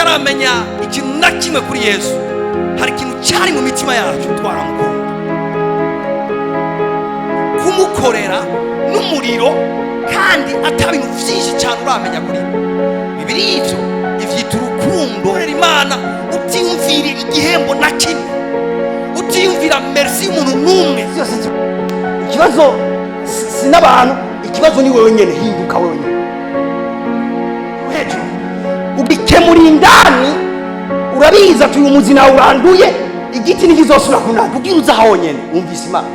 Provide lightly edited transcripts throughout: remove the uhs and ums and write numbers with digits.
Tutaramenya ikintu na kimwe kuri Yesu, hari ikintu cyari mu mitima yacu. Twaramukunda, kumukorera n'umuriro, kandi ata bintu byinshi cyane uramenya kuri we. Bibiri ivyo ivyita urukundo. Korera Imana utiyumvira igihembo na kimwe, utiyumvira merci y'umuntu n'umwe. Byose ikibazo si n'abantu, ikibazo ni wewe nyene. Hinduka wewe nyene hejuru, ugikemura indani. Urabizi ati uyu muzi nawe uranduye, igiti ntikizosubira kunanda. Ubwira uza honyene wumvise Imana.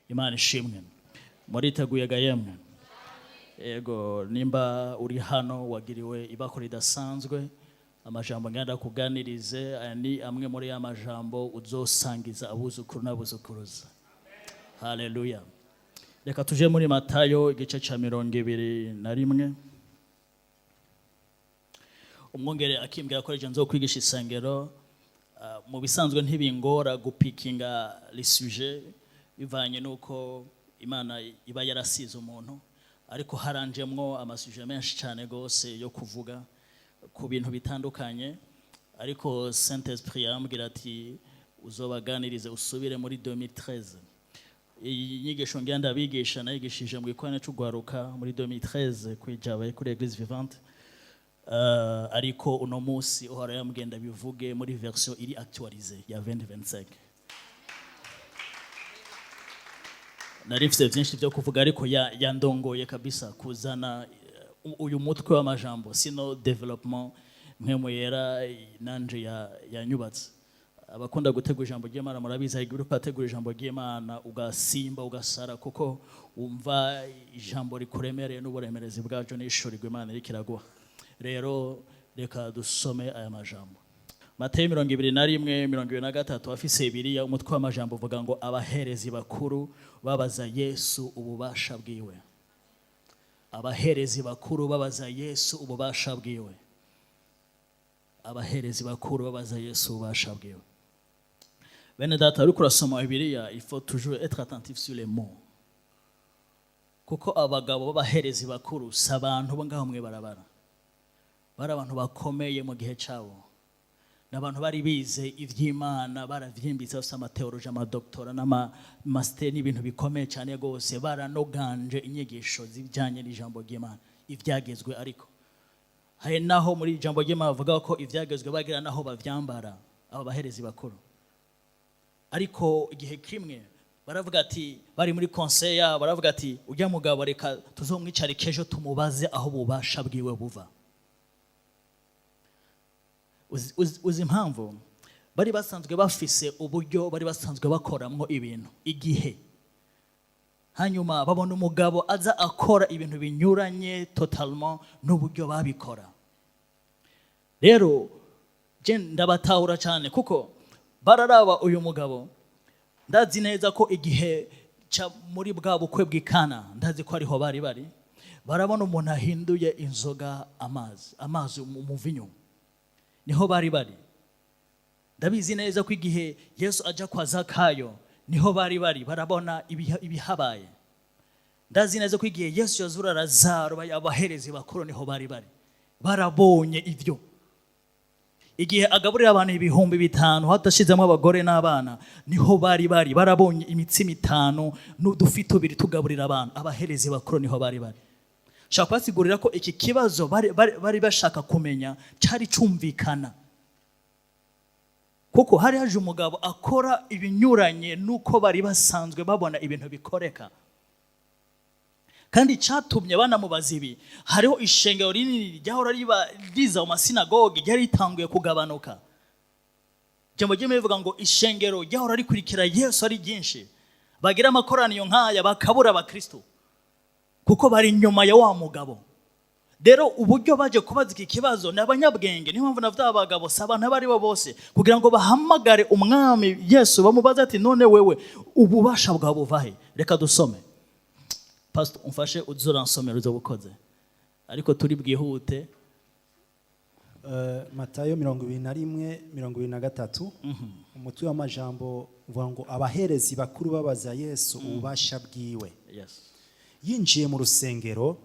Imana ishimwe. Muriteguye ga yemwe? Yego. Nimba uri hano wagiriwe ibako ridasanzwe, amajambo ngenda kuganirize, aya ni amwe muri ya majambo uzosangiza abuzukuru n'abuzukuruza. Haleluya! Reka tuje muri Matayo igice ca 21. Umwungere akimbwira ko ejo nzokwigisha isengero. Mu bisanzwe ntibingora gupikinga les sujets bivanye n'uko Imana iba yarasize umuntu, ariko haranjemwo ama sujets menshi cyane gose yo kuvuga ku bintu bitandukanye. Ariko Saint Esprit yarambwira ati: "Uzobaganirize usubire muri 2013." Iyi nyigisho ngenda ndabigisha nayigishije mu gikorane c'ugwaruka muri 2013 kwijabe kuri Église Vivante. Ariko uno munsi uhora yambwiye ndabivuge muri version iri actualisée ya 2025. Nari mfite byinshi byo kuvuga, ariko yandongoye kabisa kuzana uyu mutwe w'amajambo, sino développement Mpwemu Yera nanje yanyubatse. Abakunda gutegura ijambo ry'Imana murabizi, hari igihe uriko urategura ijambo ry'Imana ugasimba, ugasara, kuko wumva ijambo rikuremereye n'uburemerezi bwaryo n'ishurirwa Imana iriko iraguha. Rero reka dusome aya majambo, Mateyo 21, 23. Afise Bibiliya, umutwe w'amajambo uvuga ngo: "Abaherezi bakuru babaza Yesu ububasha bwiwe." Abaherezi bakuru babaza Yesu ububasha bwiwe. Abaherezi bakuru babaza Yesu ububasha bwiwe. Bene data, uriko urasoma Bibiliya, il faut toujours être attentif sur les mots, kuko abagabo b'abaherezi bakuru si abantu bo ngaho mwe barabara, bari abantu bakomeye mu gihe cyabo. Ni abantu bari bize iby'Imana, baravyimbitse, bafite ama théologie, ama doctorats n'ama master n'ibintu bikomeye cyane rwose, baranoganje inyigisho zijyanye n'ijambo ry'Imana, ibyagezwe. Ariko hari naho muri ijambo ry'Imana bavuga ko ibyagezwe bagira naho bavyambara, abo baherezi bakuru. Ariko igihe kimwe baravuga ati, bari muri conseil yabo, baravuga ati: "Ujya mugabo reka tuzomwicarike ejo tumubaze aho ububasha bwiwe buva." Uzi impamvu? Bari basanzwe bafise uburyo bari basanzwe bakoramwo ibintu igihe, hanyuma babona umugabo aza akora ibintu binyuranye totalement n'uburyo babikora. Rero je ndabatahura cyane, kuko bararaba uyu mugabo. Ndazi neza ko igihe ca muri bwa bukwe bw'Ikana, ndazi ko ariho bari bari, barabona umuntu ahinduye inzoga amazi, amazi mu muvinyu, niho bari bari. Ndabizi neza ko igihe Yesu aja kwa Zakayo, niho bari bari, barabona ibihabaye. Ndazi neza ko igihe Yesu yazura Lazaro, abaherezi bakuru niho bari bari, barabonye ibyo. Igihe agaburira abantu 5000 hadashizemo abagore n'abana, niho bari bari, barabonye imitsima itanu n'udufi tubiri tugaburira abantu. Abaherezi bakuru niho bari bari. Shaka kubasigurira ko iki kibazo bari bashaka kumenya cyari cumvikana, kuko hari haje umugabo akora ibinyuranye n'uko bari basanzwe babona ibintu bikoreka. Kandi icyatumye banamubaza ibi, hariho ishengero rinini ryahora riba riza mu masinagogi ryari ritanguye kugabanuka. Ijambo ry'Imana rivuga ngo ishengero ryahora rikurikira Yesu ari ryinshi, bagira amakoraniro nk'aya bakabura abakristo, kuko bari inyuma ya wa mugabo. Rero uburyo baje kubaza iki kibazo ni abanyabwenge. Niyo mpamvu navuga abagabo si abantu abo ari bo bose, kugira ngo bahamagare Umwami Yesu bamubaze ati: "None wewe ububasha bwawe buva he?" Reka dusome. Pastor, umfashe uze uransomera, uzo bukoze, ariko turi bwihute. Matayo 21, 23, umutwe w'amajambo uvuga ngo: "Abaherezi bakuru babaza Yesu ububasha bwiwe." Yinjiye mu rusengero.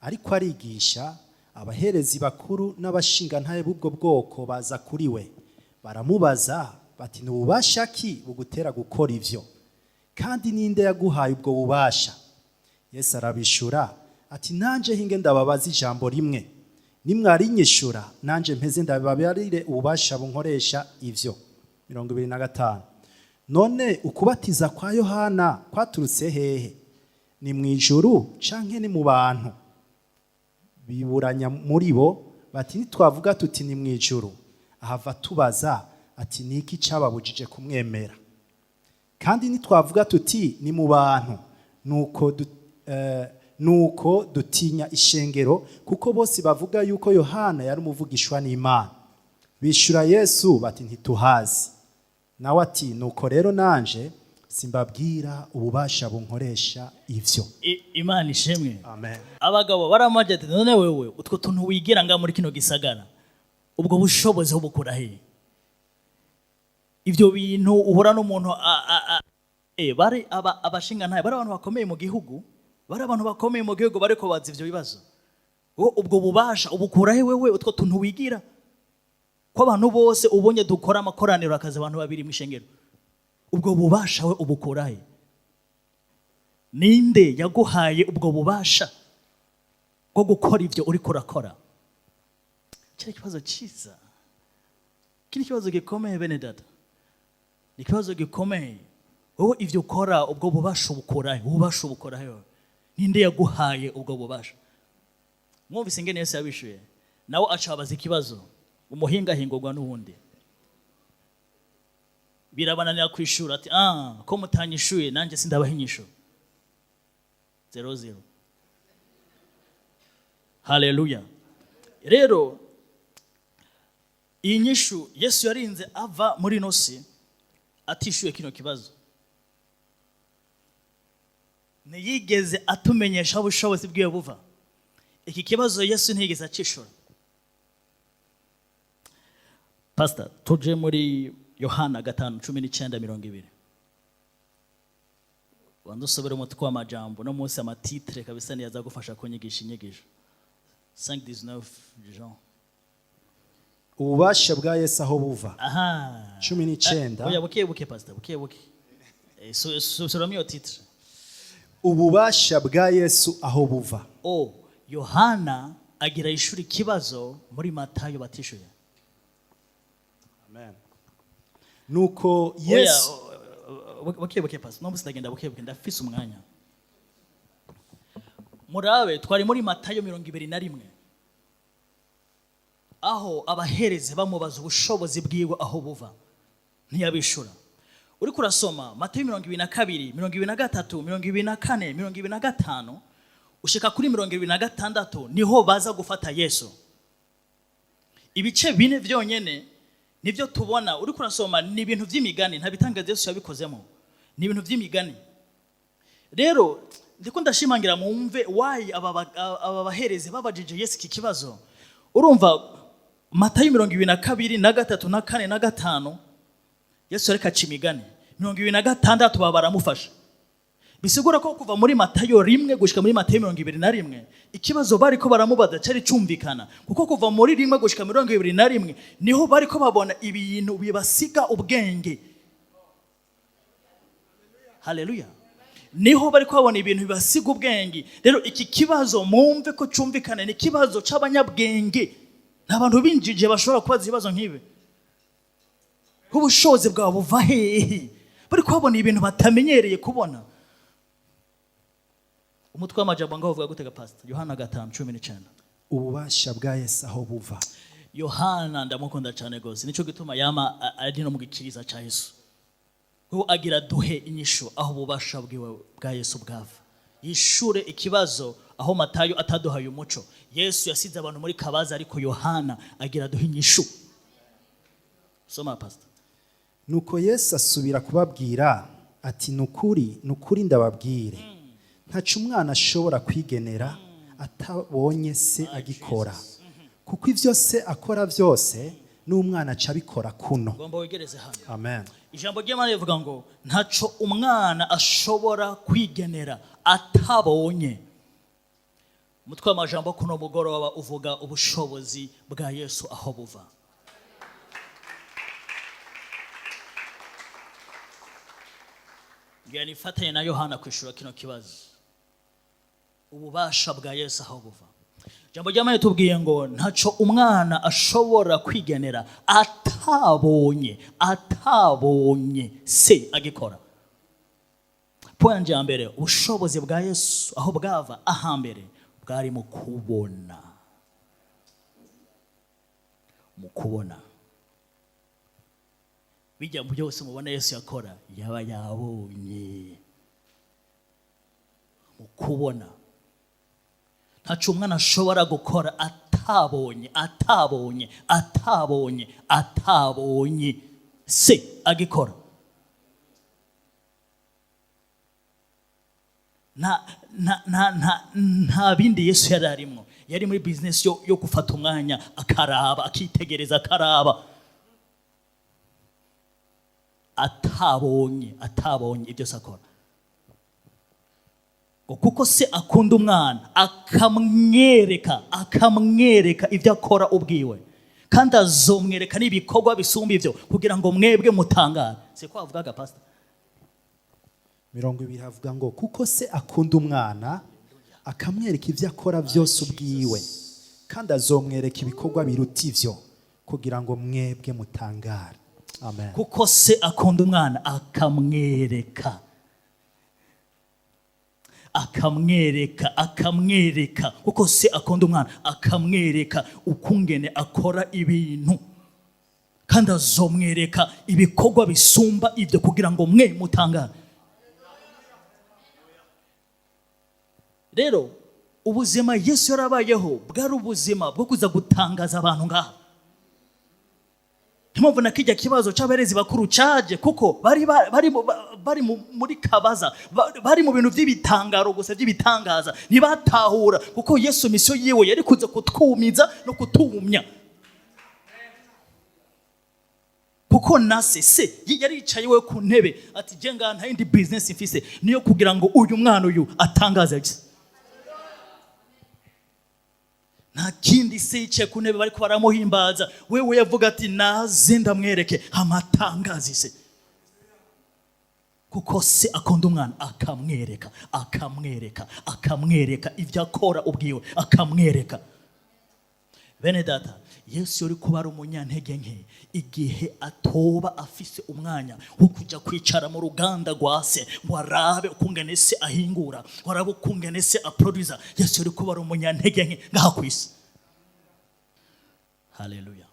Ariko arigisha, abaherezi bakuru n'abashingantahe b'ubwo bwoko baza kuri we, baramubaza bati: "Ni ububasha ki bugutera gukora ivyo? Kandi ninde yaguhaye ubwo bubasha?" Yesu arabishura ati: "Nanje hinge ndababaza ijambo rimwe, nimwarinyishura nanje mpeze ndababarire ububasha bunkoresha ivyo." 25: None ukubatiza kwa Yohana kwaturutse hehe? Ni mu ijuru canke ni mu bantu? Biburanya muri bo bati: "Nitwavuga tuti ni mu ijuru, ahava tubaza ati: 'Ni iki cababujije kumwemera?' Kandi nitwavuga tuti ni mu bantu, nuko dutinya ishengero, kuko bose bavuga yuko Yohana yari umuvugishwa n'Imana." Bishura Yesu bati: "Ntituhazi." Nawe ati: "Nuko rero nanje simbabwira ububasha bunkoresha ivyo." Imana ishimwe. Amen. Abagabo baramaje ati: "None wewe, utwo tuntu wigira nga muri kino gisagara, ubwo bushobozi ho bukura he? Ibyo bintu uhura n'umuntu bari aba abashingantahe, bari abantu bakomeye mu gihugu, bari abantu bakomeye mu gihugu, bariko baza ivyo bibazo. Wowe ubwo bubasha ubukura he? Wewe utwo tuntu wigira ko abantu bose ubonye dukora amakoraniro akaza abantu babiri mu ishengero, ubwo bubasha we ubukura he? Ninde yaguhaye ubwo bubasha bwo gukora ibyo uriko urakora?" Cyari ikibazo cyiza. Iki ni ikibazo gikomeye, bene data, ni ikibazo gikomeye. Wowe ibyo ukora, ubwo bubasha ubukura he? Ububasha ubukura he wowe? Ninde yaguhaye ubwo bubasha? Mwumvise ingene Yesu yabishuye? Nawe acabaza ikibazo. Umuhinga ahingurwa n'uwundi. Birabananira kwishura. Ati: "Ah, ko mutanyishuye, nanjye sindabaha inyishu." 0-0. Haleluya! Rero iyi nyishu, Yesu yarinze ava muri ino si atishyuye kino kibazo. Ntiyigeze atumenyesha aho ubushobozi bwiwe buva. Iki kibazo Yesu ntiyigeze acishura. Pastor, tuje muri Yohana 5:19-20. Wanze usubire umutwe w'amajambo no munsi, ama titre kabisa niyo azagufasha kunyigisha inyigisho. 5:19 Jean. Ububasha bwa Yesu aho buva. Aha. 19. Oya, buke buke, pastor, buke buke. Subiramo iyo titre. Ububasha bwa Yesu aho buva. O Yohana agira ishuri ikibazo muri Matayo batishuye. Amen. Nuko Oya, Yesu buke buke, pastor, no ndagenda buke buke, ndafise umwanya. Murabe, twari muri Matayo 21, aho abaherezi bamubaza ubushobozi bwiwe aho buva, ntiyabishura. Uriko urasoma Matayo 22, 23, 24, 25, ushika kuri 26, niho baza gufata Yesu. Ibice bine byonyene nibyo tubona. Uriko urasoma, ni ibintu by'imigani, nta bitangaza Yesu yabikozemo, ni ibintu by'imigani. Rero ndiko ndashimangira mwumve why aba baherezi babajije Yesu iki kibazo. Urumva Matayo 22 na gatatu na kane na gatanu, Yesu ariko aca imigani. 26 baba baramufasha. Bisigura ko kuva muri Matayo 1 gushika muri Matayo 21, ikibazo bariko baramubaza cyari cyumvikana, kuko kuva muri 1 gushika 21 niho bariko babona ibintu bibasiga ubwenge. Haleluya! Niho bariko babona ibintu bibasiga ubwenge. Rero iki kibazo mwumve ko cyumvikana, ni ikibazo c'abanyabwenge. Nta bantu binjije bashobora kubaza ibibazo nk'ibi. Ubushobozi bwawe buva hehe? Bari kubabona ibintu batamenyereye kubona. Umutwe w'amajambo ngaho uvuga gutega, pastor? Yohana 5:19. Ububasha bwa Yesu aho buva. Yohana ndamukunda cyane rwose, nicyo gituma yama ari no mu gikiriza cya Yesu. We agira duhe inyishu aho ububasha bwiwe bwa Yesu bwava, yishure ikibazo aho Matayo ataduhaye umuco. Yesu yasize abantu muri kabaza, ariko Yohana agira duhe inyishu. Soma, pastor. Nuko Yesu asubira kubabwira ati: "Nukuri, nukuri, ndababwire, ntaco umwana ashobora kwigenera atabonye se agikora, kuko ivyo se akora byose n'umwana aca abikora kuno." Ugomba wegereze hano. Amen. Ijambo ry'Imana rivuga ngo ntaco umwana ashobora kwigenera atabonye. Umutwe w'amajambo kuno mugoroba uvuga ubushobozi bwa Yesu aho buva. Ngira nifatanye na Yohana kwishura kino kibazo, ububasha bwa Yesu aho buva. Ijambo ry'Imana ritubwiye ngo ntaco umwana ashobora kwigenera atabonye se agikora. Point ya mbere, ubushobozi bwa Yesu aho bwava ahambere bwari mu kubona, mu kubona. Bijya mu byose mubona Yesu yakora, yaba yabonye mu kubona. Ntaco umwana ashobora gukora atabonye, atabonye, atabonye, atabonye se agikora. Nta bindi Yesu yari arimo. Yari muri business yo gufata umwanya akaraba, akitegereza, akaraba. Atabonye, atabonye ibyo se akora. Ngo kuko se akunda umwana, akamwereka, akamwereka ibyo akora ubwiwe, kandi azomwereka n'ibikorwa bisumba ibyo kugira ngo mwebwe mutangare. Siko avugaga pastor? 20 havuga ngo kuko se akunda umwana akamwereka ibyo akora byose ubwiwe, kandi azomwereka ibikorwa biruta ivyo kugira ngo mwebwe mutangare. Amen. Kuko se akunda umwana akamwereka, akamwereka, akamwereka. Kuko se akunda umwana akamwereka ukungene akora ibintu, kandi azomwereka ibikorwa bisumba ibyo kugira ngo mwe mutangare. Rero ubuzima Yesu yarabayeho bwari ubuzima bwo kuza gutangaza abantu ngaha. Ntimwumve na kijya kibazo c'abarezi bakuru caje, kuko bari muri kabaza, bari mu bintu by'ibitangaro gusa by'ibitangaza, ntibatahura kuko Yesu misiyo yiwe yari kuza kutwumiza no kutumya. Kuko na se yari yicaye we ku ntebe ati je ngaha nta yindi business mfise, niyo kugira ngo uyu mwana uyu atangaze gusa. Nta kindi se yicaye ku ntebe bariko baramuhimbaza, wewe yavuga ati naze ndamwereke amatangazi se. Kuko se akunda umwana akamwereka, akamwereka, akamwereka ibyo akora ubwiwe, akamwereka. Bene data, Yesu yari kuba ari umunyantege nke igihe atoba afise umwanya wo kujya kwicara mu ruganda rwa se ngo arabe ukungene se ahingura, ngo arabe ukungene se aproduza. Yesu yari kuba ari umunyantege nke ngaha ku isi. Haleluya.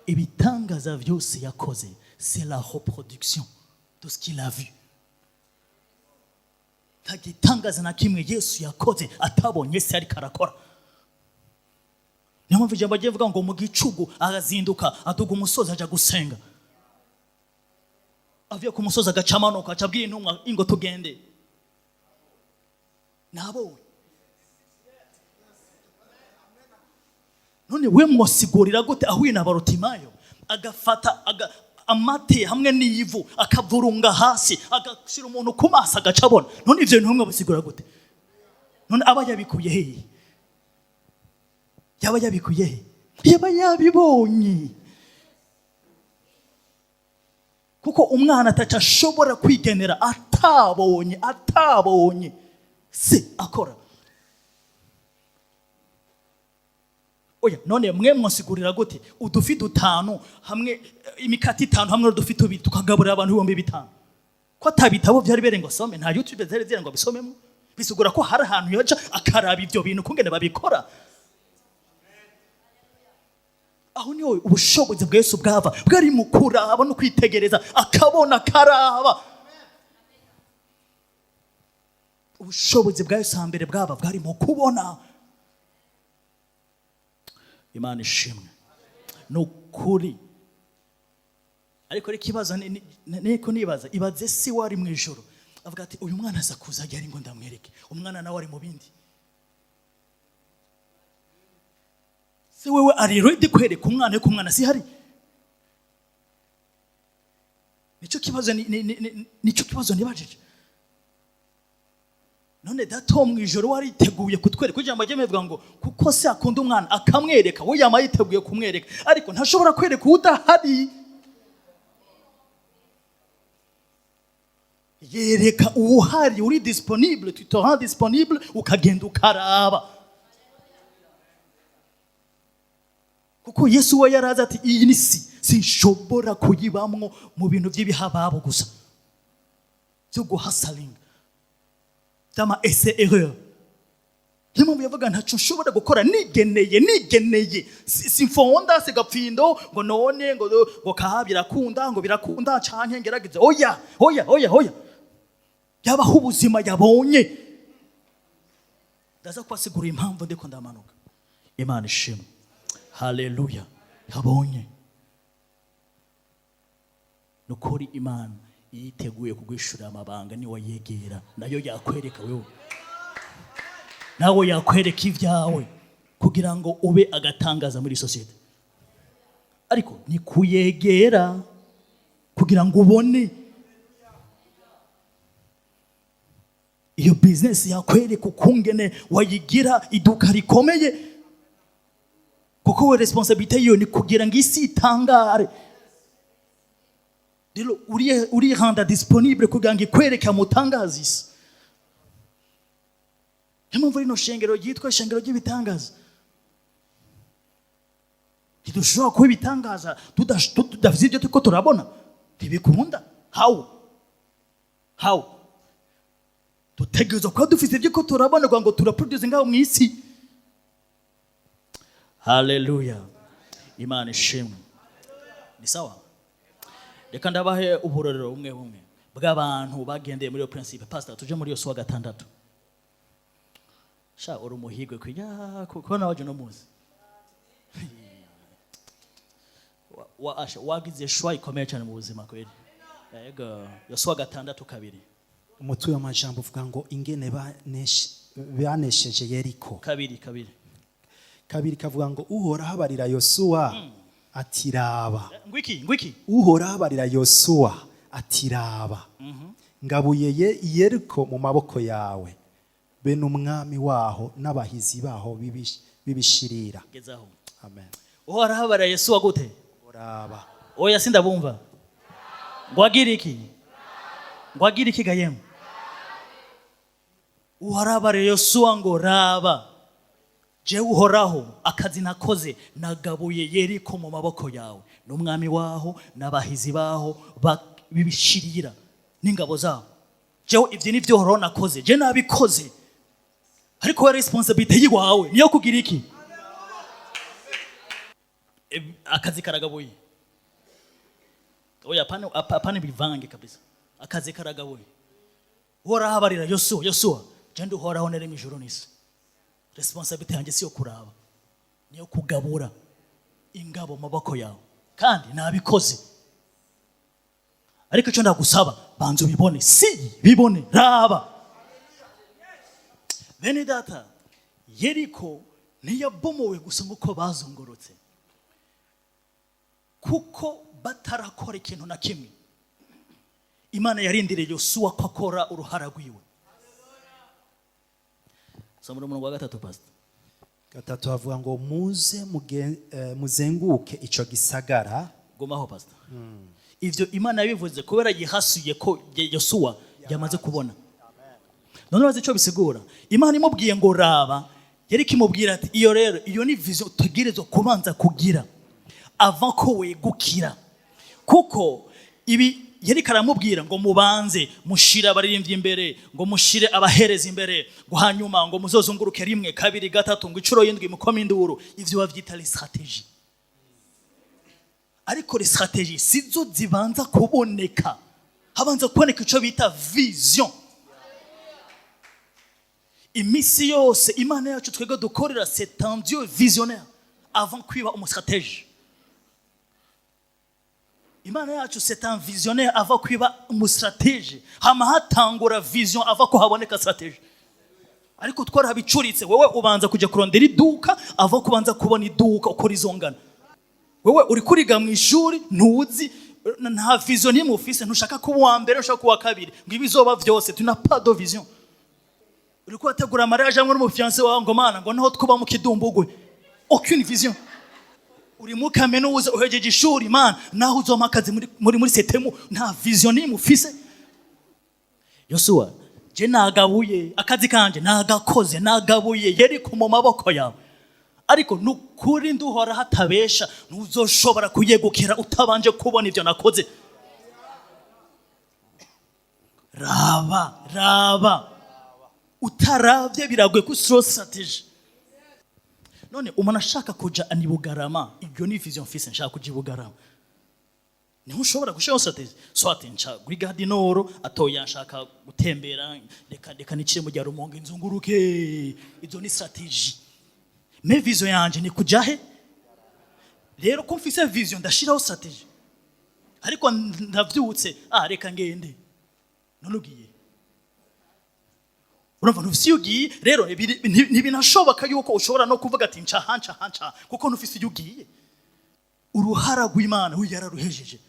Ibitangaza byose yakoze, c'est la reproduction de ce qu'il a vu. Nta gitangaza na kimwe Yesu yakoze atabonye se ariko arakora. Niyo mpamvu ijambo rigiye rivuga ngo mu gicugu arazinduka aduga umusozi aja gusenga. Avuye ku musozi agaca amanuka, aca abwira intumwa ingo tugende. Nabonye. None we mwosigurira gute ahuye na Barutimayo agafata amate hamwe n'ivu akavurunga hasi agashira umuntu ku maso agaca abona? None ivyo bintu mwabisigura gute? None aba yabikuye hehe? Yaba yabikuye he? Yaba yabibonye. Kuko umwana ataca ashobora kwigenera atabonye, atabonye se akora. Oya, none mwe mwasigurira gute udufi dutanu hamwe imikati itanu hamwe n'udufi tubiri tukagaburira abantu 5000? Ko atabitabo byari bere ngo asome, nta YouTube zari zere ngo abisomemo. Bisigura ko hari ahantu yaca akaraba ibyo bintu kungene babikora. Aho niho ubushobozi bwa Yesu bwava, bwari mu kuraba no kwitegereza, akabona akaraba. Ubushobozi bwa Yesu hambere bwaba bwari mu kubona. Imana ishimwe. Ni ukuri. Ariko reka ikibazo niko nibaza, ibaze si wari mu ijoro avuga ati uyu mwana aza kuza ryari ngo ndamwereke, umwana nawe ari mu bindi. Se wewe ari ready kwereka umwana yuko umwana si hari? Nico kibazo nico kibazo nibajije. None Data wo mu ijoro wariteguye kutwereka. Ijambo ry'Imana rivuga ngo kuko se akunda umwana akamwereka, we yama yiteguye kumwereka, ariko ntashobora kwereka udahari. Yereka uwuhari, uri disponible, tu te rends disponible, ukagenda ukaraba. Kuko Yesu we yarazi ati iyi ni si sinshobora kuyibamwo mu bintu by'ibihababo gusa byo guhasalinga by'ama essai erreur. Niyo mpamvu yavuga ntaco nshobora gukora nigeneye, nigeneye. Simfonda sigapfindo ngo none ngo kaha birakunda, ngo birakunda canke ngerageze. Oya, oya, oya, oya. Yabaho ubuzima yabonye. Ndaza kubasigurira impamvu ndiko ndamanuka. Imana ishimwe, haleluya. Yabonye nukuri Imana yiteguye kugwishurira amabanga. Niwayegera nayo yakwereka wewe, nawe yakwereka ibyawe kugira ngo ube agatangaza muri sosiyete. Ariko ni kuyegera kugira ngo ubone iyo business, yakwereka ukungene wayigira iduka rikomeye, kuko we responsabilité yiyo ni kugira ngo isi itangare. Rero urihanda disponible kugira ngo ikwereke, amutangaze isi. Niyo mpamvu rino shengero ryitwa ishengero ry'ibitangaza. Ntidushobora kuba ibitangaza tudafite ibyo turiko turabona, ntibikunda. How dutegerezwa kuba dufite ibyo ko turabona kugira ngo turaproduce ngaho mu isi. Haleluya, Imana ishimwe. Ni sawa, reka ndabahe uburorero bumwe bumwe bw'abantu bagendeye muri iyo principe. Pastor, tuje muri Yosuwa 6. Sha, uri umuhigwe kwijya kubona waje no muzi asha, wagize shwa ikomeye cyane mu buzima kweli. Yego, Yosuwa 6:2. Umutwe w'amajambo uvuga ngo ingene banesheje Yeriko. Kabiri, kabiri. Kabiri kavuga ngo Uhoraho abarira Yosuwa ati raba. Ngwiki, ngwiki? Uhoraho abarira Yosuwa ati raba, ngabuye Yeriko mu maboko yawe, be n'umwami waho n'abahizi baho bibishirira. Gezaho. Amen. Uhoraho abarira Yosuwa gute? Uraba. Oya, sindabumva. Ngo agire iki? Ngo agire iki gayemu? Uhoraho abarira Yosuwa ngo raba, jewe Uhoraho akazi nakoze, nagabuye Yeriko mu maboko yawe n'umwami waho n'abahizi baho b'ibishirira n'ingabo zabo. Jewe ibyo ni byo Uhoraho nakoze, je nabikoze, ariko we responsibility yiwawe niyo kugira iki? Akazi karagabuye. Oya, apana, apana bivange kabisa. Akazi karagabuye. Uhoraho abarira Yosuwa, Yosuwa, je ndi Uhoraho neremye ijuru n'isi. Responsibility yanjye si yo kuraba, niyo kugabura ingabo mu maboko yawe, kandi nabikoze. Ariko icyo ndagusaba, banza ubibone, si bibone, raba. Bene data, Yeriko ntiyabomowe gusa nk'uko bazungurutse, kuko batarakora ikintu na kimwe. Imana yarindiriye Yosuwa ko akora uruhara rwiwe. Soma umurongo wa 3, pastor. 3 havuga ngo muze muzenguke ico gisagara. Gumaho, pastor. Ivyo Imana yabivuze kubera yihasuye ko Yosuwa yamaze kubona. None urazi icyo bisigura? Imana imubwiye ngo raba, yari ikimubwira ati iyo rero iyo ni vision utegerezwa kubanza kugira avant ko wegukira. Kuko ibi yari karamubwira ngo mubanze mushire abaririmbyi imbere, ngo mushire abahereza imbere, ngo hanyuma ngo muzozunguruke rimwe, kabiri, gatatu, ngo incuro y'indwi mukome induru. Ivyo bavyita les stratégies, ariko les stratégies sizo zibanza kuboneka. Habanza kuboneka ico bita vision. Imisi yose Imana yacu twebwe dukorera, c'est un Dieu visionnaire avant kwiba umustratège. Imana yacu, c'est un visionnaire avant kwiba umustratège. Hama hatangura vision avant ko haboneka stratégie. Ariko twarabicuritse. Wewe ubanza kujya kurondera iduka avant kubanza kubona iduka uko rizongana. Wewe uri kuriga mu ishuri, ntuzi, nta vision n'imwe ufise, ntushaka kuba uwa mbere, ushaka kuba uwa kabiri, ngo ibizoba vyose, tu n'as pas de vision. Uriko urategura mariage hamwe n'umufiancé wawe, ngo "Mana," ngo "naho twuba mu kidumbugwe." Aucune vision. Uri mu kaminuza, uhejeje ishuri, "Mana, naho uzompa akazi muri setemu." Nta vision nimwe ufise. Yosuwa, je nagabuye akazi kanje, nagakoze, nagabuye Yeriko mu maboko yawe, ariko nukuri nduhora hatabesha, ntuzoshobora kuyegukira utabanje kubona ivyo nakoze. Raba, raba. Utaravye biragoye ko usiro strategy. None umuntu ashaka kuja ani Bugarama, iyo ni vision mfise, nshaka kuja i Bugarama, niho ushobora gushiraho strategy. Soit nca kuri Gare du Nord, atoya nshaka gutembera, reka nicire mu rya Rumonge nzunguruke. Izo ni strategy, mais vision yanje ni kuja he? Rero ko mfise vision, ndashiraho strategy. Ariko ndavyutse, "Ah, reka ngende." None ugiye, urumva ntufise iyo ugiye. Rero ntibinashoboka yuko ushobora no kuvuga ati nca aha, nca aha, nca aha, kuko ntufise iyo ugiye. Uruhara rw'Imana we yararuhejeje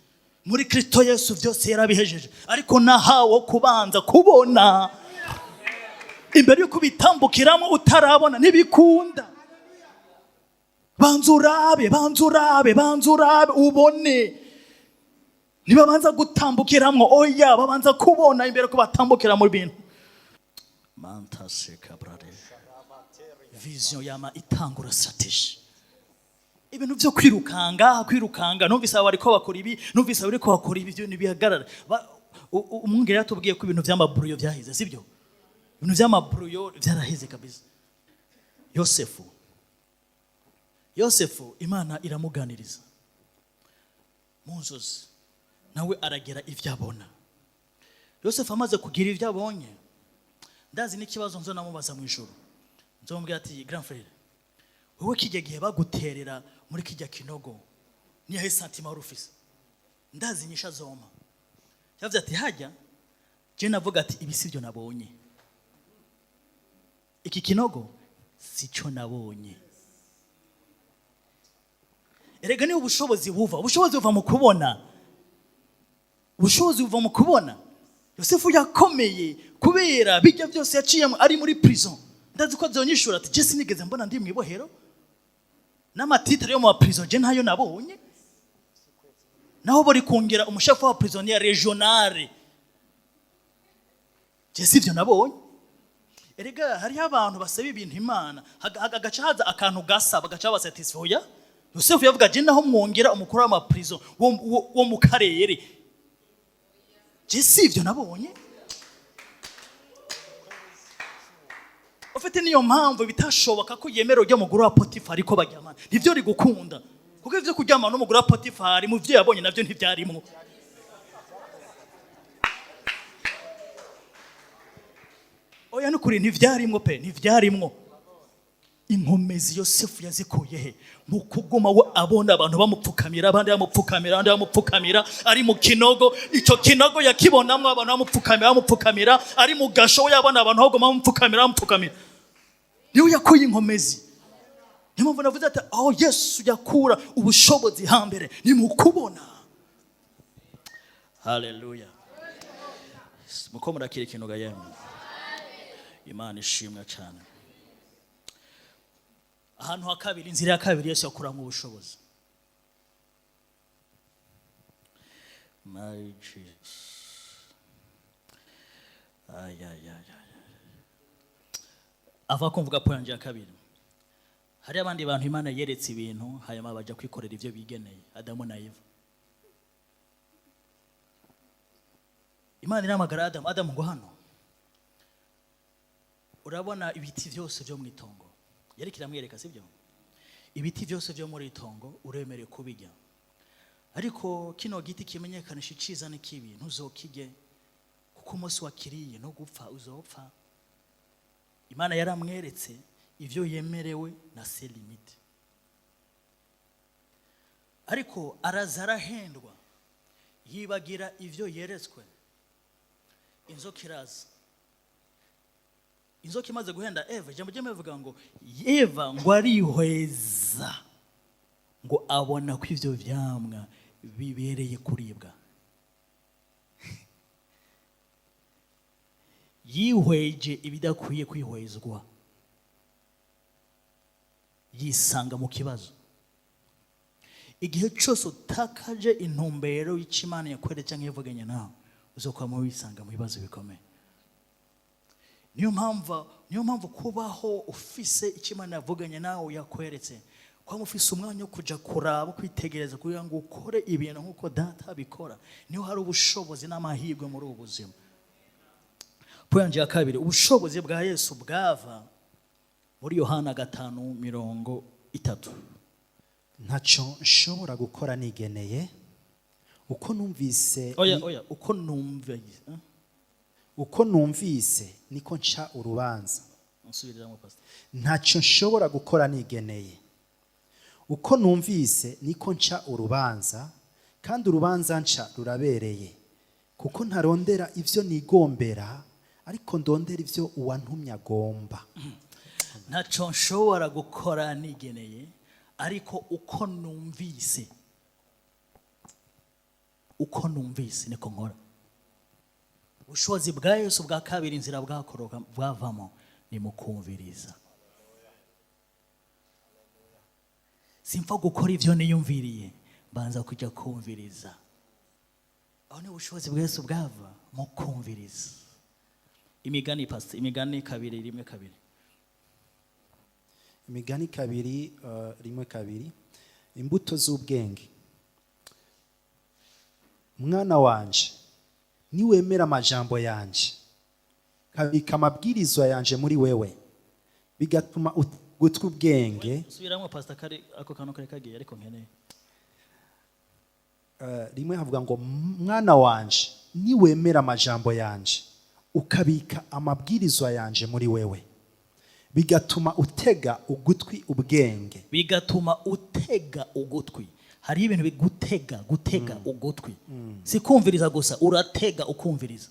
muri Kristo Yesu, byose yarabihejeje, ariko nahawe kubanza kubona imbere yuko ubitambukiramo. Utarabona ntibikunda. Banza urabe, banza urabe, banza urabe, ubone. Ntibabanza gutambukiramwo, oya, babanza kubona imbere ko batambukira mu bintu. Mantase kabrare. Vision yama itangura strategy. Ibintu byo kwirukanga, kwirukanga, numvise abo bariko bakora ibi, numvise abo bariko bakora ibi, byo ntibihagarara. Umwungere yatubwiye ko ibintu vy'amaburuyo vyaheze, sibyo? Ibintu vy'amaburuyo vyaraheze kabisa. Yosefu, Yosefu, Imana iramuganiriza mu nzozi, nawe aragira ivyo abona. Yosefu amaze kugira ivyo abonye, ndazi n'ikibazo nzo namubaza mu ijoro. Nzomubwira ati: "Grand frère, wowe kijya gihe baguterera muri kijya kinogo, niyahe sentiment wari ufise?" Ndazi inyishu azoma. Yavuze ati: "Hajya je navuga ati ibi sibyo nabonye, iki kinogo sico nabonye." Erega niba ubushobozi buva, ubushobozi buva mu kubona, ubushobozi buva mu kubona. Yosefu yakomeye kubera bijya byose yaciyemo ari muri prison. Ndazi ko azonyishura ati: "Je sinigeze mbona ndi mu ibohero, n'amatitre yo mu ma prison je ntayo nabonye, naho bari kongera umushefu wa prisonnier régionale, je sivyo nabonye." Erega hariho abantu basaba ibintu Imana, hagaca haza akantu gasa, bagaca basatisfait. Oya, Yosefu yavuga: "Je naho mwongera umukuru w'amaprison wo mu karere, je sivyo nabonye." Ufite niyo mpamvu bitashoboka ko yemera ujya mugore wa Potifari ko baryamana. Ntivyo rigukunda, kuko ivyo kuryamana n'umugore wa Potifari mu vyo yabonye navyo ntivyarimwo. Oya, nukuri ntivyarimwo pe, ntivyarimwo. Inkomezi Yosefu yazikuye he? Mu kuguma we abona abantu bamupfukamira, abandi bamupfukamira, abandi bamupfukamira. Ari mu kinogo, icyo kinogo yakibonamwo abantu bamupfukamira, bamupfukamira. Ari mu gasho, we yabona abantu baguma bamupfukamira, bamupfukamira. Niwe yakuye inkomezi. Niyo mpamvu navuze ati aho Yesu yakura ubushobozi hambere ni mu kubona. Haleluya! Muko murakira ikintu ga yemwe? Imana ishimwe cyane. Ahantu ha kabiri, inzira ya kabiri Yesu yakuramo ubushobozi. My Jesus. Ay, ay, ay, ay. Ava kumvuga po yanje ya kabiri, hari abandi bantu Imana yeretse ibintu, hanyuma baja kwikorera ivyo bigeneye. Adamu na Eva. Imana irahamagara Adamu: "Adamu, ngo hano urabona ibiti byose byo mu itongo." Yariko iramwereka, sibyo? "Ibiti byose byo muri itongo uremerewe kubirya, ariko kino giti kimenyekanisha iciza n'ikibi ntuzokirye, kuko umunsi wakiriye no gupfa uzopfa." Imana yaramweretse ivyo yemerewe na ses limites, ariko araza arahendwa, yibagira ivyo yeretswe. Inzoka iraza. Inzoka imaze guhenda Eva, ijambo ry'Imana rivuga ngo Eva ngo arihweza, ngo abona ko ivyo vyamwa bibereye kuribwa. Yihweje ibidakwiye kwihwezwa, yisanga mu kibazo. Igihe cyose utakaje intumbero y'icyo Imana yakweretse cyangwa yavuganye nawe, uzokwama wisanga mu bibazo bikomeye. Niyo mpamvu kubaho ufise icyo Imana yavuganye nawe, yakweretse, kuba ufise umwanya wo kuja kuraba, kwitegereza, kugira ngo ukore ibintu nk'uko Data abikora, niho hari ubushobozi n'amahirwe muri ubu buzima. Point ya kabiri, ubushobozi bwa Yesu bwava muri Yohana 5:30. Ntacyo nshobora gukora nigeneye, uko numvise Oya, oya, uko numva, eh? Uko numvise niko nca urubanza. Nsubiriramo, pastor. Ntacyo nshobora gukora nigeneye, uko numvise niko nca urubanza, kandi urubanza nca rurabereye, kuko ntarondera ibyo nigombera, ariko ndondera ibyo uwantumye agomba. Ntacyo nshobora gukora nigeneye, ariko uko numvise, uko numvise niko nkora. Ubushobozi bwa Yesu bwa kabiri, inzira bwakoroka bwavamo ni mu kumviriza. Simpfa gukora ibyo niyumviriye, mbanza kujya kumviriza. Aho ni ubushobozi bwa Yesu bwava mu kumviriza. Imigani, pastor, Imigani 2:1-2. Imigani 2, 1-2. Imbuto z'ubwenge. Mwana wanje, niwemera amajambo yanje, kabika amabwirizwa yanje muri wewe, bigatuma gutwi ubwenge. Subiramo, pastor, kari ako kantu kari kagiye, ariko nkeneye. Rimwe havuga ngo: "Mwana wanje, niwemera amajambo yanje, ukabika amabwirizwa yanje muri wewe, bigatuma utega ugutwi ubwenge." Bigatuma utega ugutwi. Hariho ibintu bigutega, gutega ugutwi si kumviriza gusa, uratega ukumviriza.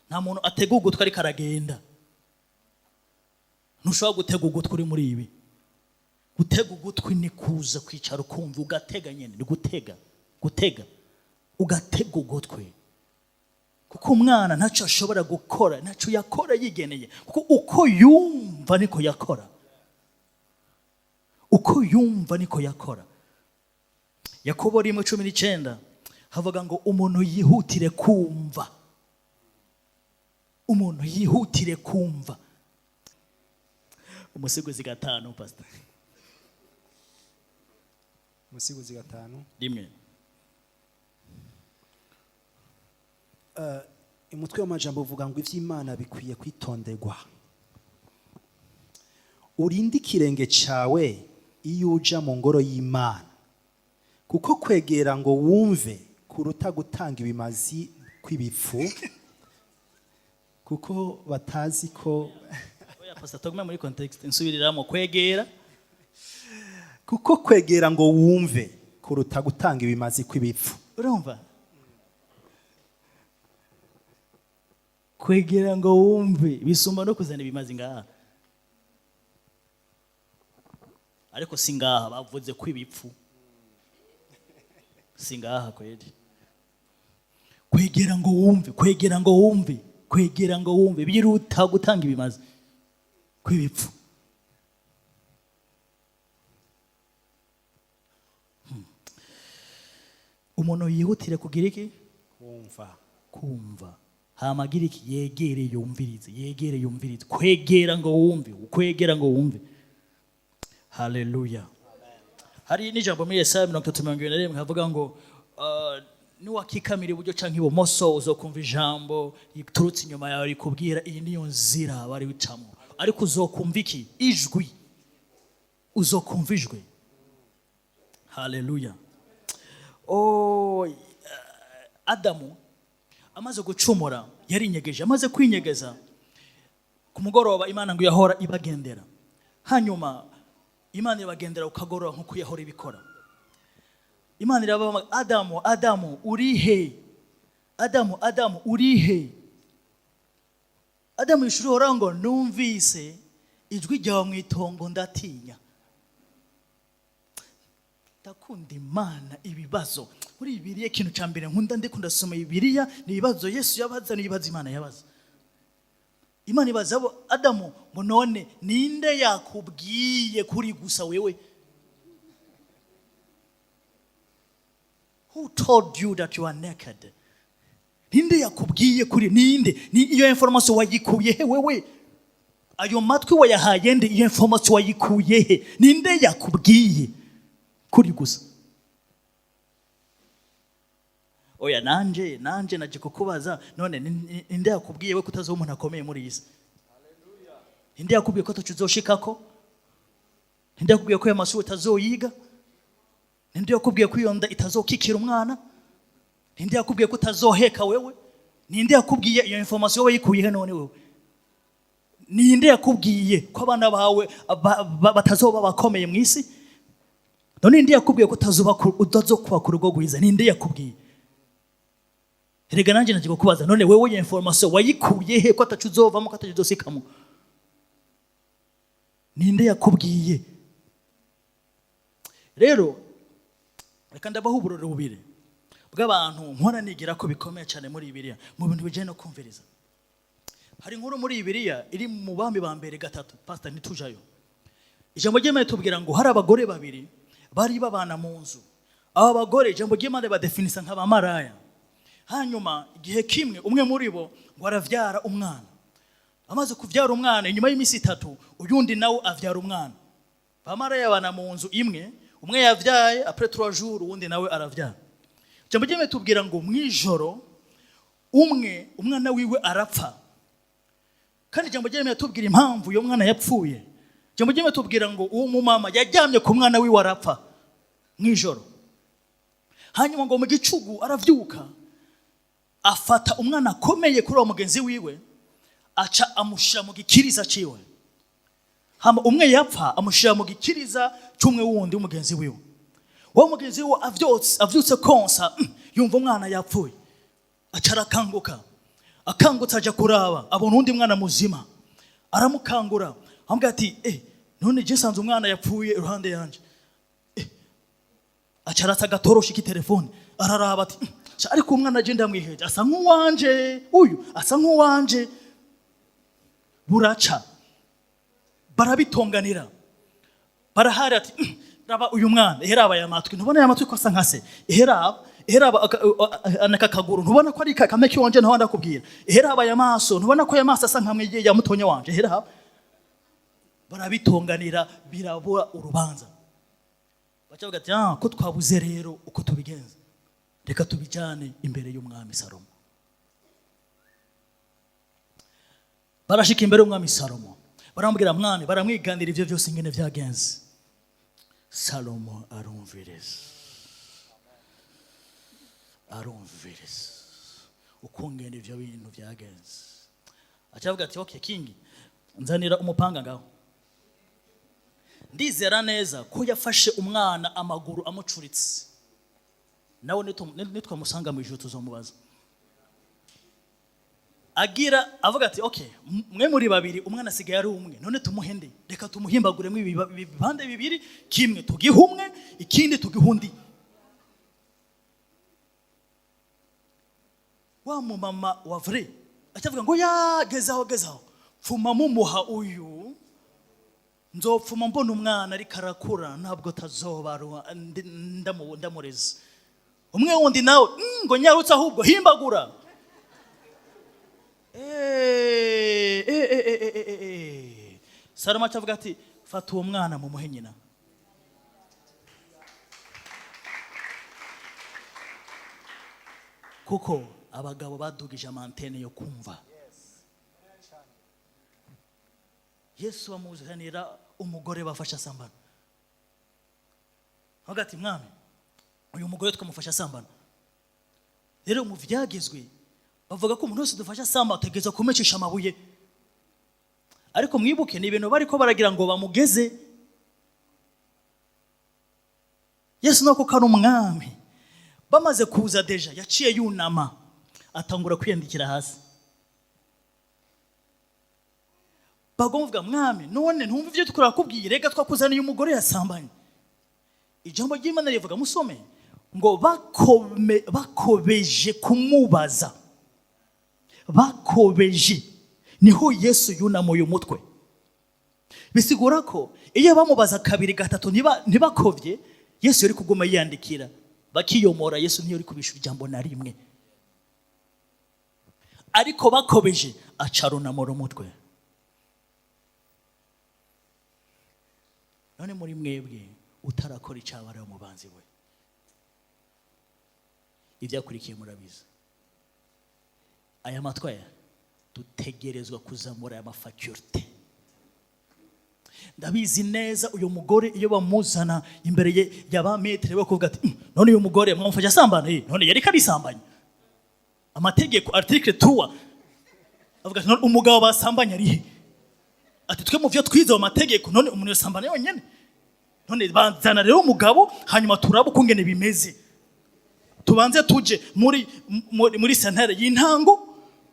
Nta muntu atega ugutwi ariko aragenda. Ntushobora gutega ugutwi uri muri ibi. Gutega ugutwi ni kuza kwicara ukumva, ugatega nyine, ni gutega, gutega, ugatega ugutwi, kuko umwana ntacyo ashobora gukora, ntacyo yakora yigeneye, kuko uko yumva niko yakora, uko yumva niko yakora. Yakobo 1:19 havuga ngo: "Umuntu yihutire kumva, umuntu yihutire kumva." Umusigizi 5, pastor. Umusigizi 5. 1. Umutwe w'amajambo uvuga ngo: "Iby'Imana bikwiye kwitonderwa." Urinde ikirenge cyawe iyo uja mu ngoro y'Imana, kuko kwegera ngo wumve kuruta gutanga ibimazi kw'ibipfu, kuko batazi ko Oya, pastor, tugume muri context. Nsubiriramo, kwegera. Kuko kwegera ngo wumve kuruta gutanga ibimazi kw'ibipfu. Urumva, kwegera ngo wumve bisumba no kuzana ibimazi ngaha. Ariko si ngaha bavuze ko ibipfu, si ngaha kweli. Kwegera ngo wumve, kwegera ngo wumve, kwegera ngo wumve biruta gutanga ibimazi kw'ibipfu. Umuntu yihutire kugira iki? Wumva. Kumva. Hama agira iki? Yegere yumvirize, yegere yumvirize. Kwegera ngo wumve, kwegera ngo wumve. Haleluya! Hari n'ijambo muri Yesaya 30:21 havuga ngo niwakikamira iburyo canke ibumoso, uzokumva ijambo riturutse inyuma yawe rikubwira: "Iyi niyo nzira bari wicamo." Ariko uzokumva iki? Ijwi. Uzokumva ijwi. Haleluya! Oh, Adamu amaze gucumura yarinyegeje. Amaze kwinyegeza, ku mugoroba Imana ngo yahora ibagendera. Hanyuma Imana ibagendera ukagoroba nk'uko yahora ibikora. Imana irabahamagara: "Adamu, Adamu, urihe? Adamu, Adamu, urihe?" Adamu yishura Uhoraho ngo: "Numvise ijwi ryawe mu itongo, ndatinya." Ndakunda Imana. Ibibazo muri Bibiliya, ikintu cya mbere nkunda ndiko ndasoma Bibiliya ni ibibazo Yesu yabaza n'ibibazo Imana yabaza. Imana ibaza abo Adamu ngo: "None ninde yakubwiye kuri gusa wewe? Who told you that you are naked? Ninde yakubwiye kuri? Ninde? Ni iyo information wayikuye he wewe? Ayo matwi wayahaye nde? Iyo information wayikuye he? Ninde yakubwiye kuri gusa?" Oya, nanje naje kukubaza: none ninde yakubwiye we kutazoba umuntu akomeye muri iyi si? Ninde yakubwiye ko atacuzoshikako? Ninde yakubwiye ko ayo mashuri utazoyiga? Ninde yakubwiye ko iyo nda itazokikira umwana? Ninde yakubwiye ko utazoheka wewe? Ninde yakubwiye? Iyo information wayikuye he none wewe? Ninde yakubwiye ko abana bawe batazoba bakomeye mu isi? None ninde yakubwiye ko utazokuba ku rugo rwiza? Ninde yakubwiye? Erega nanjye nagiye kukubaza: none wewe iyo information wayikuye he ko atacu uzovamo, ko atacu uzosikamo? Ninde yakubwiye? Rero reka ndabaho uburori bubiri bw'abantu nkora nigira ko bikomeye cyane muri Bibiliya mu bintu bijyanye no kumviriza. Hari inkuru muri Bibiliya iri mu Bami ba Mbere 3. Pastor, ntitujayo. Ijambo ry'Imana ritubwira ngo hari abagore babiri bari babana mu nzu. Aba bagore, ijambo ry'Imana badefinisa nk'abamaraya. Hanyuma igihe kimwe umwe muri bo ngo aravyara umwana. Amaze kuvyara umwana, inyuma y'iminsi 3 uyundi nawe avyara umwana. Bamaraya bana mu nzu imwe, umwe yavyaye, après 3 jours uwundi nawe aravyara. Ijambo ry'Imana tubwira ngo mw'ijoro umwe umwana wiwe arapfa. Kandi ijambo ry'Imana tubwira impamvu uyo mwana yapfuye. Ijambo ry'Imana tubwira ngo uwo mumama yaryamye ku mwana wiwe, arapfa mw'ijoro. Hanyuma ngo mu gicugu aravyuka, afata umwana akomeye kuri uwo mugenzi wiwe, aca amushyira mu gikiriza ciwe. Hama umwe yapfa, amushyira mu gikiriza c'umwe wundi w'umugenzi wiwe. Uwo mugenzi wiwe avyutse konsa, yumva umwana yapfuye, aca arakanguka. Akangutse aja kuraba, abona uwundi mwana muzima. Aramukangura, amubwira ati: "Eh, none je nsanze umwana yapfuye iruhande yanje." Aca aratsa agatoroshi k'itelefone, araraba ati: "Sha, ariko umwana je ndamwiheje, asa nk'uwanje, uyu asa nk'uwanje." Buraca, barabitonganira, barahari ati: Raba uyu mwana, eheraba aya matwi, ntubona aya matwi ko asa nka se? Eheraba, eheraba anaka kaguru, ntubona ko ari kamwe kiwanje? Ntaho ndakubwira. Eheraba aya maso, ntubona ko aya maso asa nkamwe ya mutonya wanje? Eheraba." Barabitonganira, birabura urubanza. Baca bavuga ati: "Ah, ko twabuze rero uko tubigenza, reka tubijyane imbere y'umwami Salomo." Barashika imbere y'umwami Salomo, baramubwira: "Mwami," baramwiganira ibyo byose ingene byagenze. Salomo arumviriza, arumviriza ukungene ibyo bintu byagenze, aca avuga ati: "Okay, king, nzanira umupanga ngaho." Ndizera neza ko yafashe umwana amaguru amucuritse. Nawe nitwamusanga mu ijuru tuzomubaza. Agira avuga ati: "Okay, mwe muri babiri, umwana asigaye ari umwe, none tumuhe nde? Reka tumuhimbaguremo ibipande bibiri, kimwe tugihe umwe, ikindi tugihe undi." Wa mumama wa vrai acavuga ngo: "Ya, gezaho, gezaho, pfuma mumuha uyu, nzopfuma mbona umwana ariko arakura, ntabwo tazoba ndamureze." Umwe wundi nawe ngo: "Nyarutse ahubwo, himbagura." Eh, eh, eh, eh, eh, eh, eh. Salomo acavuga ati: "Fata uwo mwana mumuhe nyina." Kuko abagabo badugije amantene yo kumva. Yesu bamuzanira umugore bafashe asambana. Avuga ati: "Mwami, uyu mugore twamufashe asambana." Rero mu byagezwe bavuga ko umuntu wese dufashe asambana ategerezwa kumucisha amabuye. Ariko mwibuke, ni ibintu bariko baragira ngo bamugeze Yesu no kuko ari umwami. Bamaze kuza déjà, yaciye yunama, atangura kwiyandikira hasi. Bagomvuga: "Mwami, none ntumva ibyo turakubwiye? Rega twakuzaniye umugore yasambanye." Ijambo ry'Imana rivuga, musome ngo bakobeje kumubaza, bakobeje. Niho Yesu yunamuye umutwe. Bisigura ko iyo bamubaza kabiri, gatatu, ntibakovye, Yesu yari kuguma yiyandikira, bakiyomora. Yesu ntiyari kubishura ijambo na rimwe, ariko bakobeje acarunamura umutwe. None muri mwebwe utarakora icyaha ari umubanzi we? Ibyakurikiye murabizi. Aya matwi aya dutegerezwa kuzamura aya ma facultés. Ndabizi neza, uyu mugore iyo bamuzana imbere ye ya ba maître, bakuvuga ati: None uyu mugore mwamufashe asambana?" Eh, none yari karisambanya? Amategeko, article 3, avuga ati: "None umugabo basambanya ari he?" Ati: "Twe mu byo twize mu mategeko, none umuntu yosambana yonyene? None bazana rero umugabo, hanyuma turabe uko ngene bimeze. Tubanze tuje muri sentare y'intango,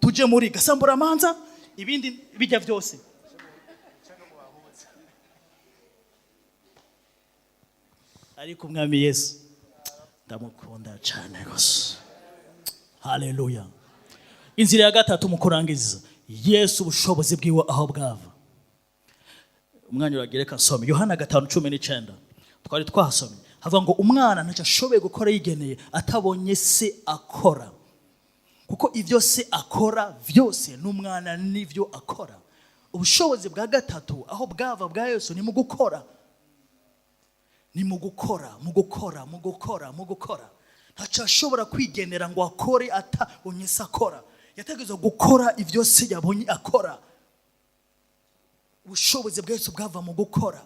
tuje muri gasamburamanza, ibindi bijya byose." Ariko Umwami Yesu ndamukunda cyane rwose. Haleluya! Inzira ya gatatu mu kurangiza, Yesu ubushobozi bwiwe aho bwava. Umwanya uragereka, nsome Yohana 5:19. Twari twahasomye, havuga ngo umwana ntacyo ashoboye gukora yigeneye atabonye se akora, kuko ibyo se akora byose n'umwana nibyo akora. Ubushobozi bwa gatatu aho bwava bwa Yesu ni mu gukora, ni mu gukora, mu gukora, mu gukora, mu gukora. Ntacyo ashobora kwigenera ngo akore atabonye se akora. Yategerezwa gukora ibyo se yabonye akora. Ubushobozi bwa Yesu bwava mu gukora.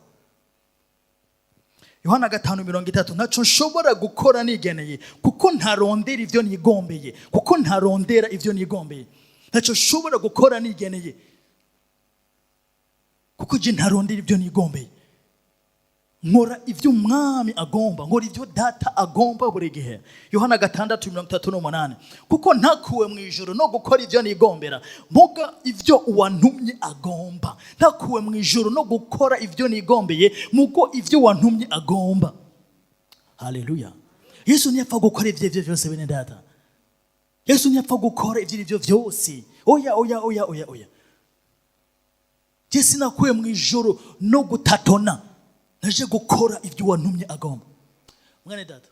Yohana 5:30: "Ntacyo nshobora gukora nigeneye, kuko ntarondera ibyo nigombeye, kuko ntarondera ibyo nigombeye." Ntacyo nshobora gukora nigeneye, kuko je ntarondera ibyo nigombeye. Nkora ibyo Umwami agomba, nkora ibyo Data agomba buri gihe. Yohana 6:38: "Kuko ntakuwe mu ijuru no gukora ibyo nigombera, muga ibyo uwantumye agomba." Ntakuwe mu ijuru no gukora ibyo nigombeye, mugo ibyo uwantumye agomba. Haleluya! Yesu ntiyapfa gukora ibyo aribyo byose, bene Data. Yesu ntiyapfa gukora ibyo aribyo byose. Oya, oya, oya, oya, oya! Jye sinakuwe mu ijuru no gutatona, naje gukora ibyo uwantumye agomba. Mwene Data,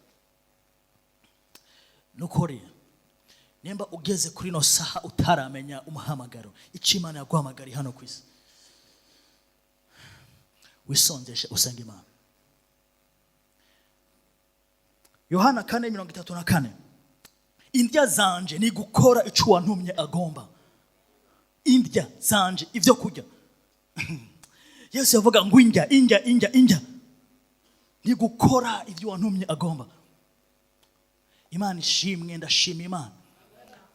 nukuri nimba ugeze kuri ino saha utaramenya umuhamagaro, icyo Imana yaguhamagariye hano ku isi, wisonzeshe, usenge Imana. Yohana 4:34: "Indya zanje ni gukora icyo uwantumye agomba." Indya zanje, ibyo kurya. Yesu yavuga ngo indya, indya, indya, indya ni gukora ibyo uwantumye agomba. Imana ishimwe! Ndashima Imana,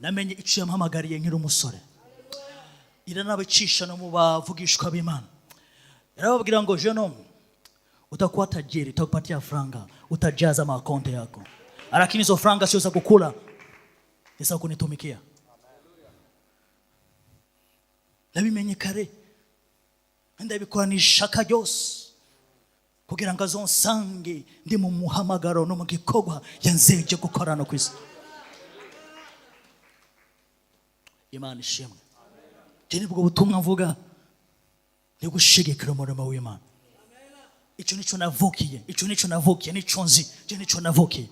namenye icyo yampamagariye nkiri umusore. Iranabicisha no mu bavugishwa b'Imana, yarababwira ngo: "Jeune homme, utakuwa tajiri, utakupatia franga, utajaza makonte yako, lakini hizo franga sio za kukula, ni za kunitumikia." Nabimenye kare, ndabikora n'ishaka ryose kugira ngo azonsange ndi mu muhamagaro no mu gikorwa yanzeje gukora no ku isi. Imana ishimwe! Njye nibwo butumwa mvuga, ni gushigikira umurimo w'Imana. Icyo nicyo navukiye, icyo nicyo navukiye, nicyo nzi, icyo nicyo navukiye.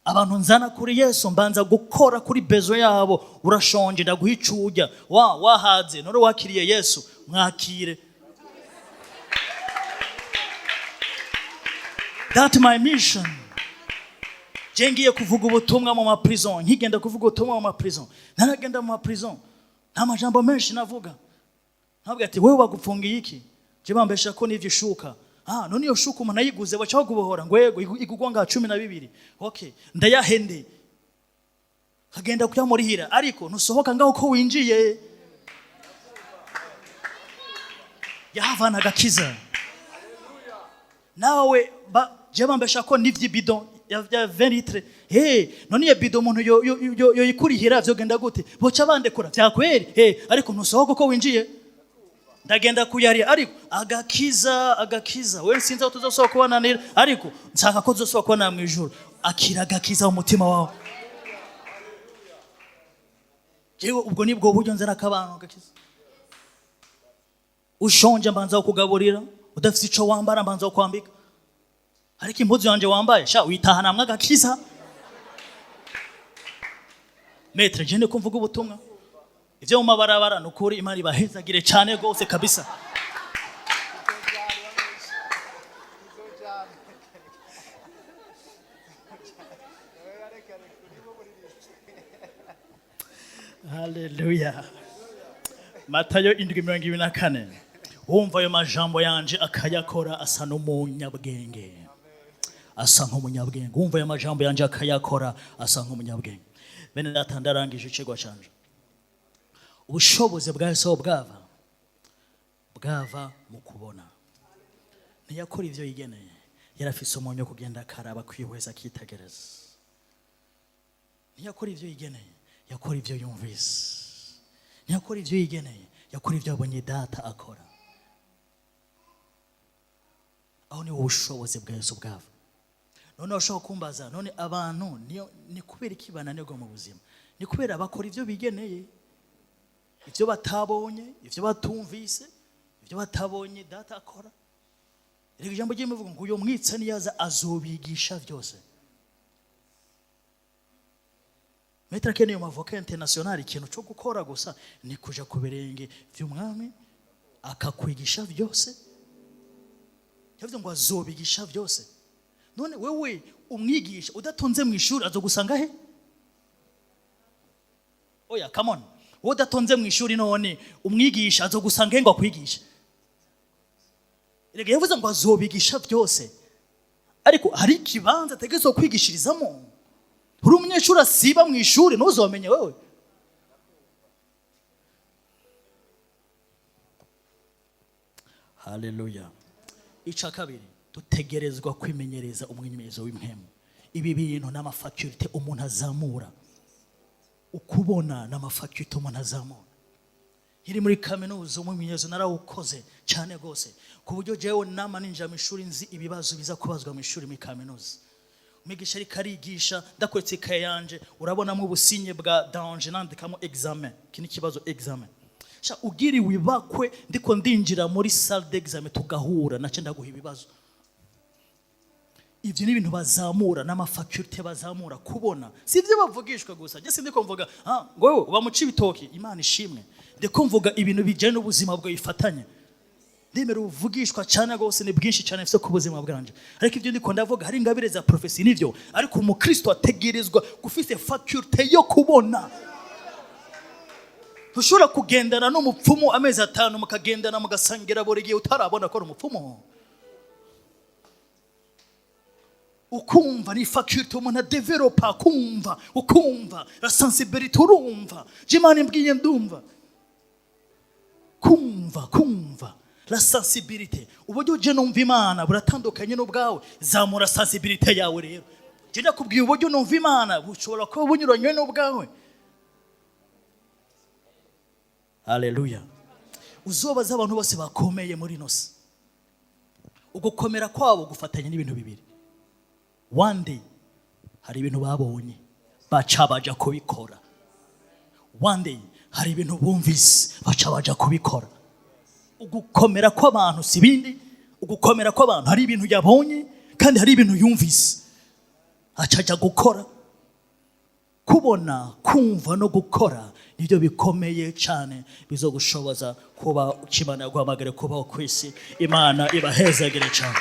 Abantu nzana kuri Yesu, mbanza gukora kuri besoin yabo. Urashonje, ndaguha icyo urya. Wa wahaze, none wakiriye Yesu, mwakire. That my mission. Je ngiye kuvuga ubutumwa mu ma prison, nkigenda kuvuga ubutumwa mu ma prison, naragenda mu ma prison, nta majambo menshi navuga. Ntabwo ati: "Wewe bagupfungiye iki?" "Je bambesha ko n'ivyo ishuka." "Ah, none iyo shuka umuntu ayiguze baca bagubohora?" Ngo: "Yego, igugwa nga 12." "Okay, ndayahende." Kagenda kuyamurihira, ariko ntusohoka ngaho ko winjiye. Yahavana agakiza. Nawe ba je bambesha ko n'ivyo bidon ya 20 litres. "Hey, none iyo bidon umuntu yo yikurihira vyogenda gute? Boca bandekura vyakweri?" "Hey, ariko ntusohoka uko winjiye." Ndagenda kuyarira, ariko agakiza, agakiza. We sinzi aho tuzosohoka kubonanira, ariko nshaka ko tuzosohoka kubonana mu ijuru. Akira agakiza mu mutima wawe. Jewe ubwo nibwo buryo nzana akabano gakiza. Ushonje mbanza kukugaburira, udafite ico wambara mbanza kukwambika, ariko impuzu yanje wambaye sha uyitahana hamwe agakiza. Maître, je ndiko mvuga ubutumwa. Ivyo mu mabarabara, ni ukuri Imana ibahezagire cyane rwose kabisa. Haleluya. Matayo 7:24: "Wumva ayo majambo yanje akayakora asa n'umunyabwenge." Asa nk'umunyabwenge. Wumva ayo majambo yanje akayakora asa nk'umunyabwenge. Bene data, ndarangije icigwa canje. Ubushobozi bwa Yesu aho bwava mu kubona. Ntiyakora ivyo yigeneye, yarafise umuntu wo kugenda akaraba, kwihweza, akitegereza. Ntiyakora ivyo yigeneye, yakora ivyo yumvise. Ntiyakora ivyo yigeneye, yakora ivyo yabonye Data akora. Aho ni ubushobozi bwa Yesu bwava. None ushobora kumbaza, none abantu niyo ni kubera iki bananirwa mu buzima? Ni kubera bakora ivyo bigeneye, ivyo batabonye, ivyo batumvise, ivyo batabonye Data akora. Reka ijambo ry'Imana ngo uyo mwitsa niyaza azobigisha byose. Maître akeneye umu avocat international, ikintu cyo gukora gusa ni kuja ku birenge vy'Umwami akakwigisha byose. Yavuze ngo azobigisha byose. None wewe umwigisha udatonze mu ishuri azogusanga he? Oya, come on, wowe udatonze mu ishuri, none umwigisha azogusanga he ngo akwigishe? Erega yavuze ngo azobigisha byose, ariko hari ikibanza ategerezwa kwigishirizamo. Uri umunyeshuri asiba mu ishuri, ntuzomenye wewe. Haleluya. Ica kabiri, dutegerezwa kwimenyereza umwimenyerezo w'impwemu. Ibi bintu n'ama facultés umuntu azamura. Ukubona n'ama facultés umuntu azamura. Nkiri muri kaminuza, umwimenyerezo narawukoze cyane rwose, ku buryo jewe nama ninjira mu ishuri nzi ibibazo biza kubazwa mu ishuri muri kaminuza. Umwigisha ariko arigisha, ndakweretse ikaye yanje, urabonamo ubusinye bwa danger, nandikamo examen, iki ni ikibazo, examen. Sha, ugiriwe ibakwe ndiko ndinjira muri salle d'examen tugahura, nace ndaguha ibibazo. Ibyo ni ibintu bazamura, n'ama facultés bazamura. Kubona si ibyo bavugishwa gusa. Njye sindiko mvuga ngo wewe uba mu Cibitoki, Imana ishimwe. Ndiko mvuga ibintu bijyanye n'ubuzima bwawe bifatanye. Ndemera ubuvugishwa cyane rwose, ni bwinshi cyane mfite ku buzima bwanje, ariko ibyo ndiko ndavuga, hari ingabire za prophétie, nivyo, ariko umukristo ategerezwa gufise faculté yo kubona. Ntushobora kugendana n'umupfumu amezi 5, mukagendana, mugasangira buri gihe, utarabona ko ari umupfumu. Ukumva ni faculté umuntu adevelopa. Kumva, ukumva la sensibilité, urumva je Imana imbwiye ndumva. Kumva, kumva la sensibilité, uburyo je numva Imana buratandukanye n'ubwawe. Zamura sensibilité yawe. Rero je ndakubwiye, uburyo numva Imana bushobora kuba bunyuranye n'ubwawe. Haleluya. Uzobaza abantu bose bakomeye muri ino si, ugukomera kwabo gufatanya n'ibintu bibiri. One day hari ibintu babonye baca baja kubikora. One day hari ibintu bumvise baca baja kubikora. Ugukomera kw'abantu si bindi. Ugukomera kw'abantu, hari ibintu yabonye kandi hari ibintu yumvise aca aja gukora. Kubona, kumva no gukora nibyo bikomeye cyane bizogushoboza kuba icyo Imana yaguhamagare kubaho ku isi. Imana ibahezagire cyane.